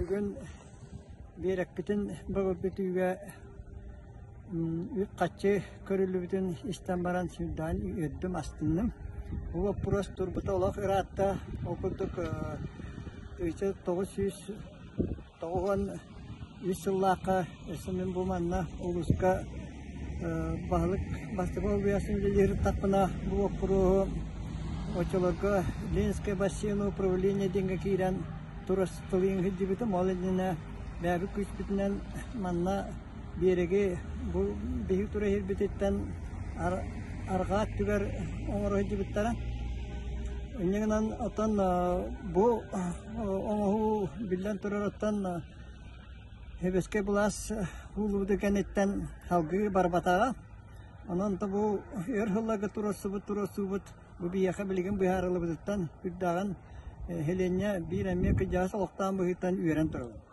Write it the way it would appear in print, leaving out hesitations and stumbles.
Бүгүн биэрэкпитин бөҕөргөтүүгэ үп-харчы көрүллүбүтүн истэн баран сүрдээн үөрдүм, астынным. Бу боппуруос турбута олох ыраатта. Ол курдук 1993 сыллаахха өссө мин бу манна улууска баһылык бастакы солбуйааччы үлэлиир бу боппуруоһу оччолорго Ленинскэй бассейн управление диэҥҥэ киирэн турастылыын сылдьыбытым. Ол иннинэ бэйэбит күүспүтүнэн манна биэрэги бу биһиги тура иһирбититтэн арҕаа өттүгэр оҥоро сылдьыбыттара. Инньэ гынан оттон бу оҥоһуу биллэн турар оттон Сэбиэскэй былаас ууллубутун кэнниттэн салгыы барбатаҕа. Онон то бу өр сылларга туруорсубут туруорсуубут бу биһиэхэ билигин быһаарыллыбытыттан үрдээҕин нэһилиэнньэ биир эмиэ кырдьаҕас олохтоох быһыытынан үөрэн турабыт.